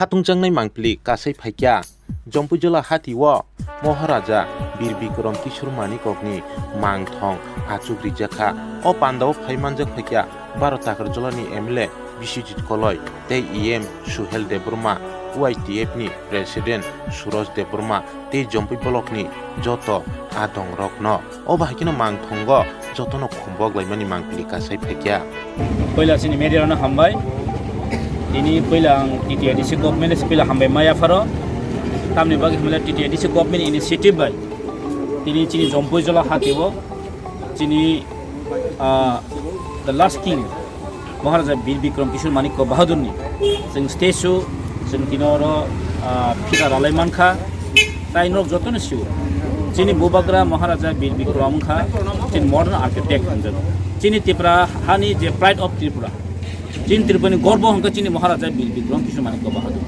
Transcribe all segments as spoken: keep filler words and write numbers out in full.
Khatungjaknai mangpili kasai phaikya. Jompuijola hati o Moharaja Bir Bikrom Kishore Manikokni mangthong achuk rijak kha. O pandao phai manjak phaikya Bharat Takarjolani M L A Biswajit Koloi tei E M Suhel Debbarma, Y T F ni President Suroj Debbarma tei Jompui block ni joto adongrokno. O bahai kheno mangthongo jotono khumbok laimani mangpili kasai phaikya. Puila chini media rokno hambai. Tini puila ang T T A D C government se puila hambai maya pharo. Tamni bagwi hwnle T T A D C government initiative bai tini chini Jompuijola hati o chini, ah, the last king Maharaja Bir Bikrom Kishore Manikya Bahadurni chwng statue, chwng tini oro, ah, phira ralai mankha. Tai norok jotono sio. Chini bubagra Maharaja Bir Bikrom wngkha chini modern architect hwnjago. Chini Tripura hani je pride of Tripura. Chini Tripurani gorbo hwnkha chini Maharaja Bir Bikrom Kishore Manikya Bahadur.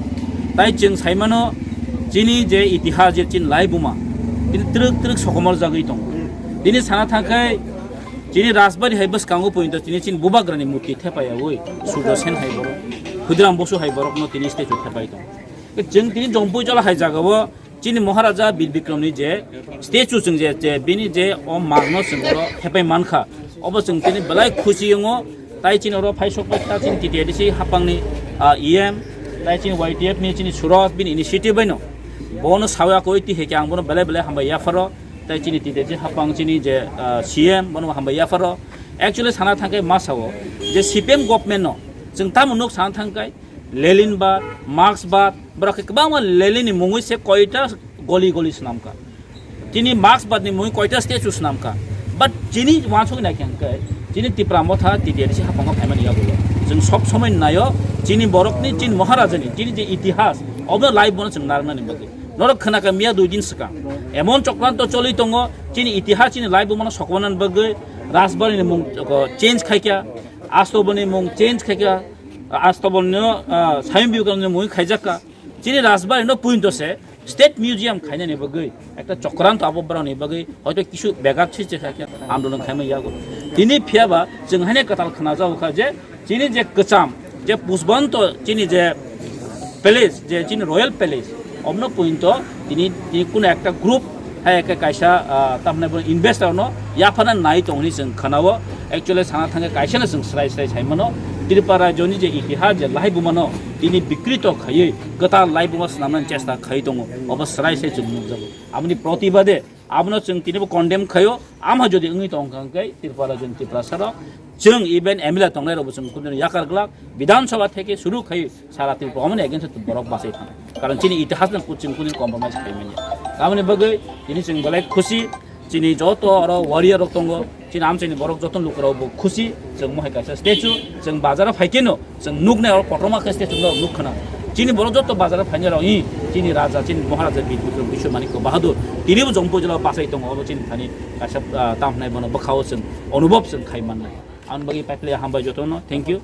Tai chwng saimano chini je itihas je chini laibuma, tini twrwk twrwk sokomor jagwi tongo. Tini sana thangkhai chini Rajbari hai bwskango pointo tini chini bubagrani murti thepaiyawi Surjo Sen hai borok, Khudiram Bosu hai borokno tini statue thepai tongo. Chwng tini Jompuijola hai jagao chini Maharaja Bir Bikrom ni je statue chwng je, je bini je o mangno chwng oro hepai mankha, obo chwng tini belai khusi wngo. Tai chini oro phai sok pai kha chini T T A D C hapangni, ah, E M, tai chini Y T F ni chini Suraj bini initiative baino bono sawi akoi ti hekhe ang bono belai belai hambai yapharo. Tai chini T T A D C hapang chini je, ah, C M bono hambai yapharo. Actually sana thangkai ma sao je C P M government no chwng tamo nuk sana thangkai Leninbad, Marxbad, borok khe kwbangma Leninni mungwi se koita goli goli swnamkha. Chini Marxbadni mungwi koita statue swnamkha. But chini uansukwi naikhe hwnkhe, chini Tipra Motha T T A D C haphango phaimani yagulo. Chwng sob somoi naio, chini borokni, chini Maharajani, chini je itihas, obo live bono chwng narwknani bagwi. Norok khwnakha miya dui din swkang. Emon chokranto choli tongo, chini itihas, chini live bono sokmanani bagwi Rajbarini mung, o, change khaikha, Astoboni mung change khaikha, Astobonino, ah, Swayam Vivekanandani mungwi khaijakka. Chini Rajbari no puinto se State Museum khainani bagwi ekta chokranto abo borokni bagwi hoito kisu begat swi se khaikha andolon khaima yago. Tini phiyaba chwng haino kwtal khna jago kha je chini je kwcham je Pushpanto chini je palace je chini royal palace omno puinto tini, tini kuno ekta group hai ekta kaisa, ah, tamni bo investor no yaphana nai tongni chwng khana o. Actually sana thangkhe kaisa no chwng srai srai sai mano Tripura rajyoni je itihas je lahai bumano tini bikrito khaiwi kwtal lahai buma swnamnani chesta khai tongo, obo srai srai chwng nukjago. Aboni protibade abono chwng tini bo condemn khaio. Ama jodi wngwi tongkha hwnkhe Tripura rajyoni Tiprasa rok chwng even M L A tongnai rokbo chwng kunu yakar glak Bidhan Sabha theke suru khai sara Tripura omoni against borok bachai thang. Karon chini itihas no chwng kunu compromise khai manya. Tamoni bagwi tini chwng belai khusi, chini joto oro warrior rok tongo, chini amchaini borok joto lukurok bo khusi, chwng mohai kaisa statue, chwng bazar o phaikhe no chwng nuknai oro kotorma khe statue no nuk khna. Chini borok joto bazar o phainai rok, i chini raja, chini Maharaja Bir Bikram Kishore Manikya Bahadur, tini bo Jompu jila bachai tongo, obo chini thani kaisa, ah, tamhnai bono bwkhao chwng onubhob chwng khai mannai. Ang bagwi paiple hambai jotono, thank you.